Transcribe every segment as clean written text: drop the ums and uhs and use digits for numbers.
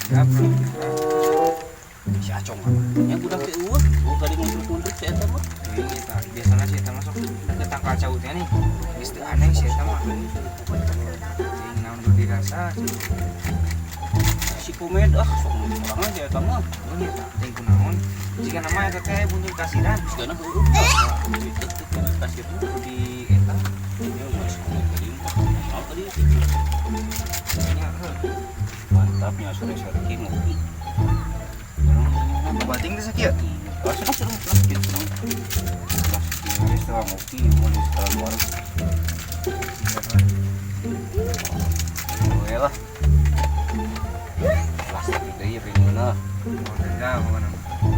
Siap. Si Acong mah. Nya budak teh eueuh, eueuh kali nguntruk-nguntruk si eta mah. Iya, tah. Biasana sih eta masuk ke tangkal cau teh nih. Geus teu aneh sih eta mah. Teuing naon kudu dirasa. Si Komed ah sok sorangan si eta mah. Oh nya tah, teuing kunaon. Jika nama eta teh buntut kasiran. Sigana heueuh. Duit teh kudu kasir Kudu di eta nya mun si Komed tadi mah. Naon tadi? nya heuh. Mantapnya sore-sore ki ngopi. Bating teh sakieu. Ah, sedang sedang sedang gitu sedang. Ini setelah ngopi, mau di setelah luar. Oke lah. Plastik deui ringeuna. Oh, denda pokona.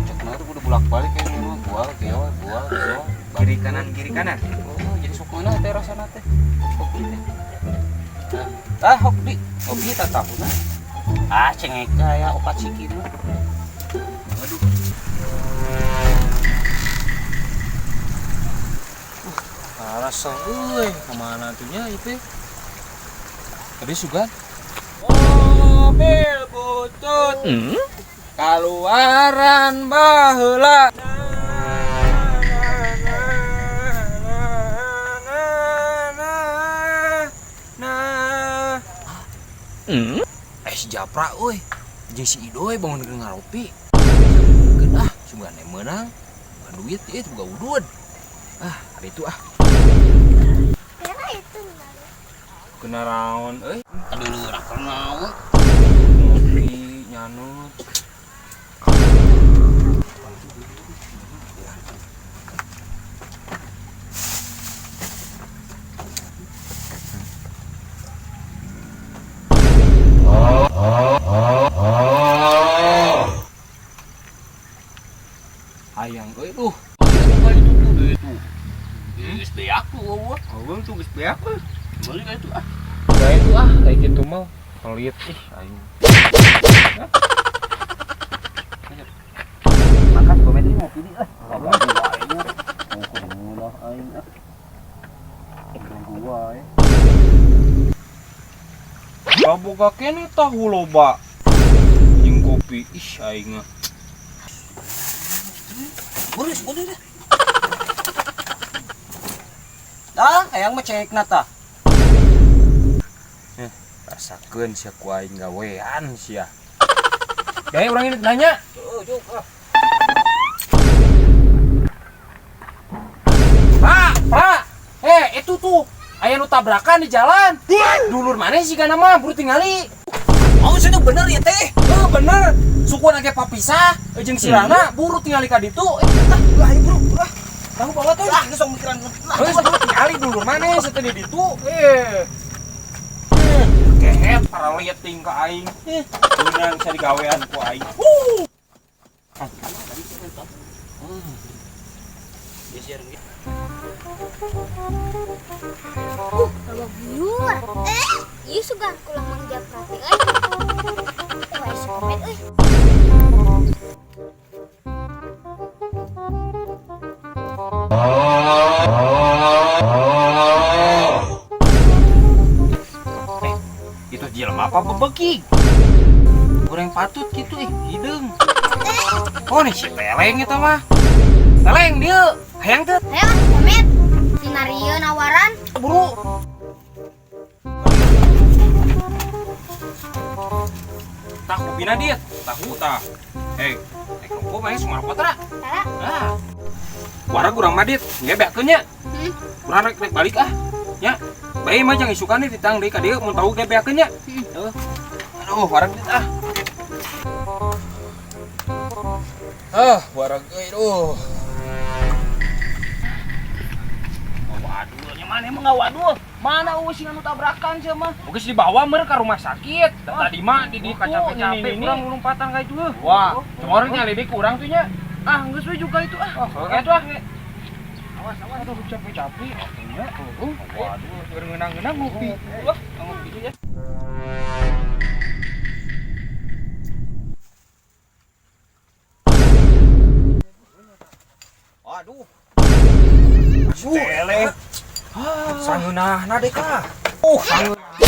Cek mah tuh kudu bolak-balik kayak mah bual kewa bual kewa. Kiri kanan kiri kanan. Oh, jadi sok mana teh rasana teh? Kopi teh. Ah, kopi. Kopi tak tahuna. Ah, cengek ya opat siki mah. Waduh. Rasa euy, kemana tuh nya itu? Tadi sugan. Mobil butut. Kaluaran baheula. Eh si Japra euy, jeung si Idoy bangun keur ngaropi. Keun ah, sugan meunang. Bukan duit ieu boga udud. Ah, hari itu ah. Kira itu Kena raon euy. Aduh, lu raker naon? Ngopi nyanut. Hayang euy duh. Kali itu tuh itu. Geus beak tuh eueuh. Eueuh tuh geus beak euy. Beli kayak itu ah. Ya itu ah, kayak gitu mah. Pelit ih aing. Makan komen ini ngopi di ah. Kagak aing. Oh, kudu lah aing ah. Ganggu wae. Baboga keneh tahu loba. Jeung kopi ih aing ah. Boleh, boleh deh. Dah, hayang mah cengekna tah. Rasakeun sia ku aing gawean sia. Gawe urang ini nanya. Heeh, juk ah. Pak, Pak. Eh, itu tuh aya nu tabrakan di jalan. Dulur maneh sih kana mah buru tingali. Oh, itu bener ya teh. Heuh, bener. Sukuna ge papisah jeung sirana buru tingali ka ditu. Lah, ayo buru. Ah, Tahu bawa tuh. ah, geus sok mikiran. Lah, Heuh, buru tingali dulur maneh sateu di ditu. Eh. Kehet para liating ka aing. Eh, beunang sia digawean ku aing. Wuh. Loba buyur. Eh, ieu sugan kulang Mang Japra teh euy. Wah, si Komet euy. Eh, itu jelema apa bebeki? Goreng patut gitu ih, hideung. Oh, nih si Teleng eta mah. Teleng dieu, hayang teu? Hayang atuh Komet. Sinarieun nawaran. Buru. Tah kopina dieu, tahu tah. Eh, eh rokok mah sumarokot tara. Tara. Ah. Warag urang mah dit, ngebeakeun nya. Urang rek rek balik ah. Nya. Bae mah jang isukan nih ditang deui ka dieu mun tahu gebeakeun nya. Heuh. Aduh, warag dit ah. Ah, warag euy duh. Waduh, nya mana emang waduh. Mana eueuh sing anu tabrakan sia mah? Geus dibawa meur ka rumah sakit. Tadi mah di ditu capek-capek ini urang lompatan ka itu heuh. Wah, cuma orang nyali deui ku urang tuh nya. Ah, geus we juga itu ah. Oh, kayak itu ah. Awas, awas, aduh capek-capek. Nya, Heeh. waduh, Keur ngeunang-ngeunang ngopi. Wah, ngopi ya. Aduh. Tele. Sangeunahna deh ka. Sangeunah.